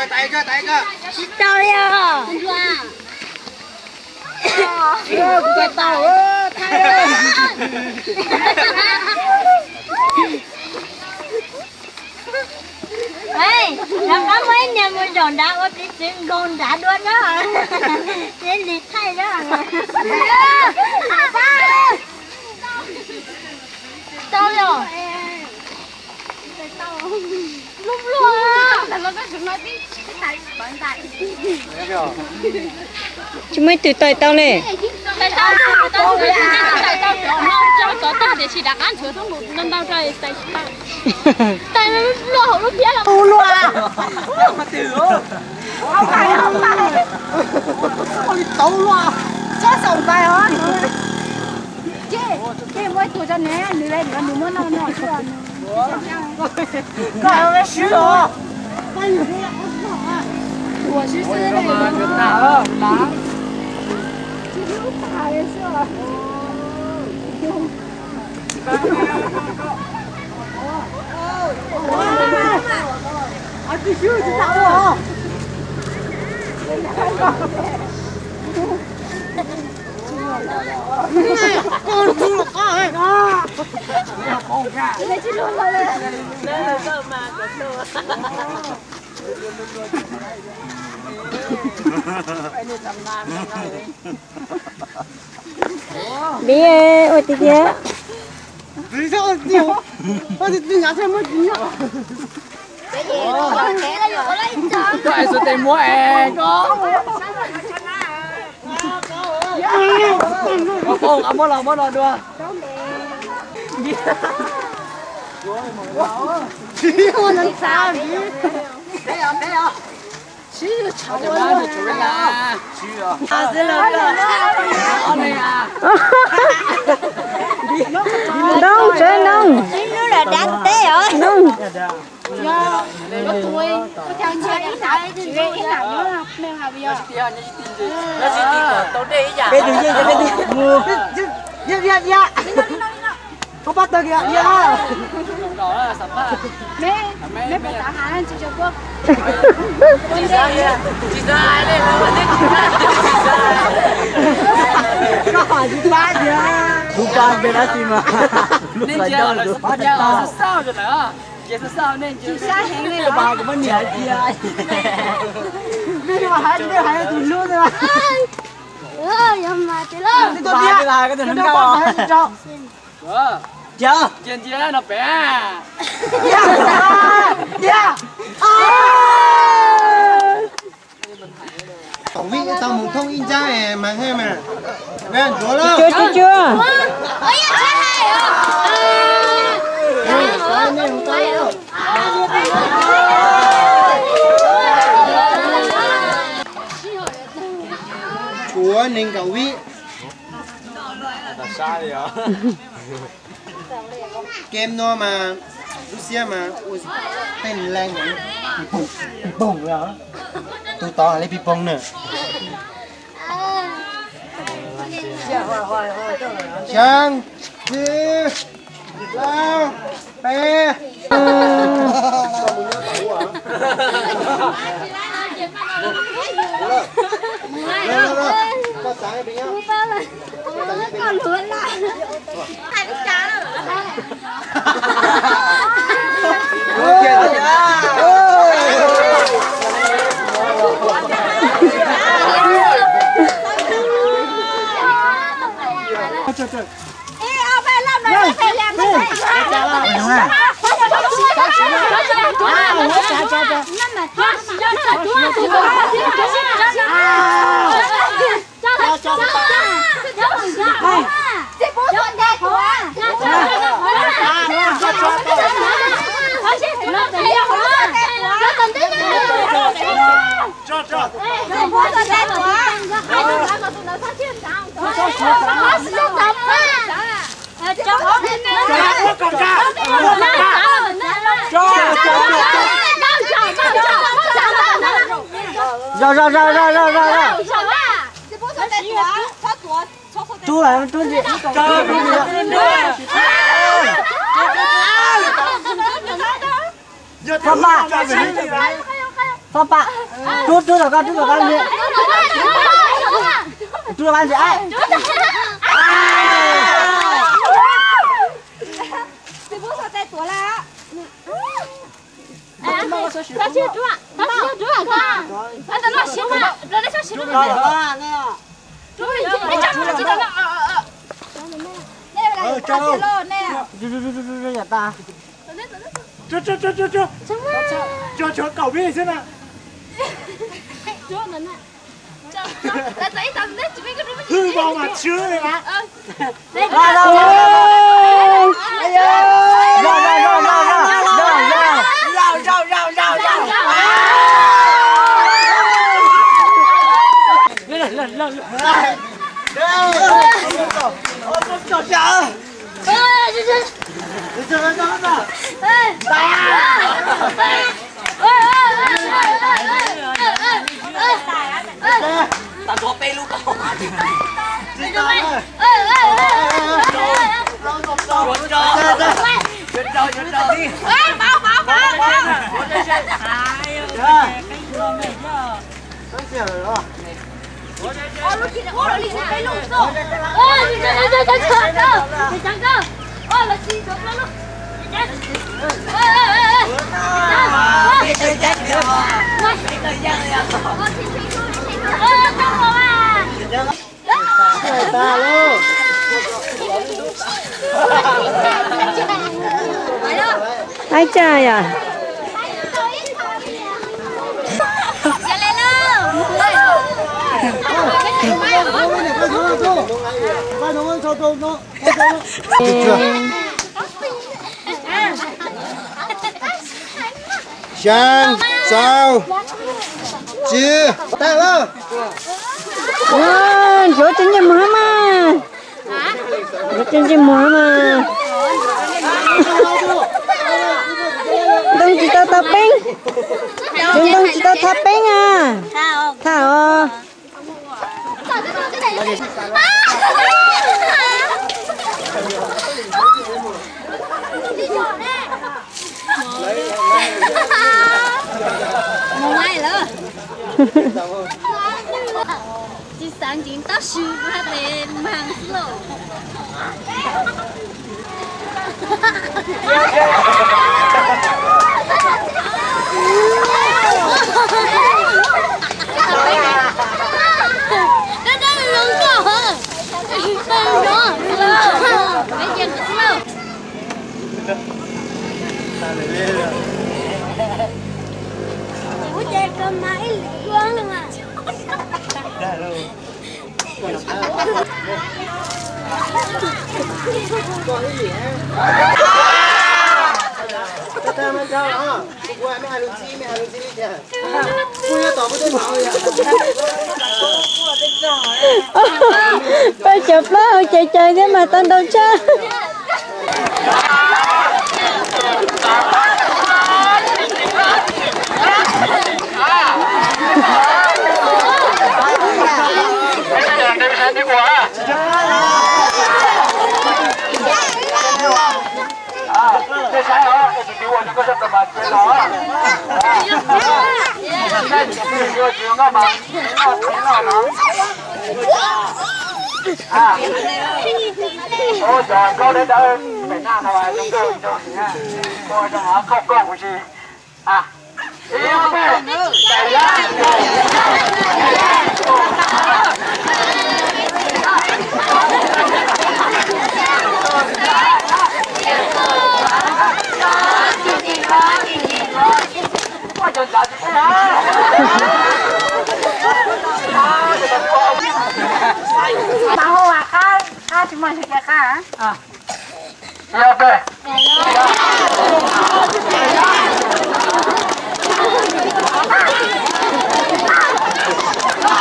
Tsis tau li os. Rov qab muaj ib niag mus zaum nrad ua piv txwv nkaus nrad dua na. Cia li thaij na. Tau los. Tsis muaj ib tug tais tau li. Tau luaj. Tau luaj. Txhob xaus ntxais os. Ces, ces muaj ib tug tso ne, nws le nws muab noj noj xwb. Koj swb os. Ua swb xwb. Vim ua tiag tiag. Koj es tes muab es koj. Muab los, muab los dua. Ntoo, tsev ntoo. Ntoo. Peb tug yeej, peb tug. Koj pab tawg kiag, koj pab kiag. Kuv pab kiag dab tsi mas. Pab kiag. Tsis sab heev li. Pab kuv pab niam kiag. Nej mas hais, nej hais tus hlub xwb. Tiag, tiag, tiag. Tau mus thoob ib ntsab mas he mas. Ntsuav lawm. Tsuav, tsuav, tsuav. Tshuav nees nkaum vib. Kem no mas lub siab mas ua tej leeg pis poog, tus tod hais li pis poog na. Xya, tsib, plaub, peb. Zog, zog, zog, zog, zog, zog. Rub, rub, rub. Rub, rub tom koj, rub tom koj, rub tom koj ntxiv. Tsuag tsuag kaum vib xwb na. Hwj vau mas tshwb li na. Ai tsa yom. Xyaa, xaus, tsib, tag lawm. Ntsuav tsis ntsej muag mas. Ntsuav tsis ntsej muag mas. Ntoo tsis tau thaj peeb. Ntsuav ntoo tsis tau thaj peeb a. Thaj os. Tsis xav ntseeg tab sis hais tias mag xwb lauj. Peb cov plaub hau cais cais thiab mas tau ntau tshaj. Qab tsis muaj qab.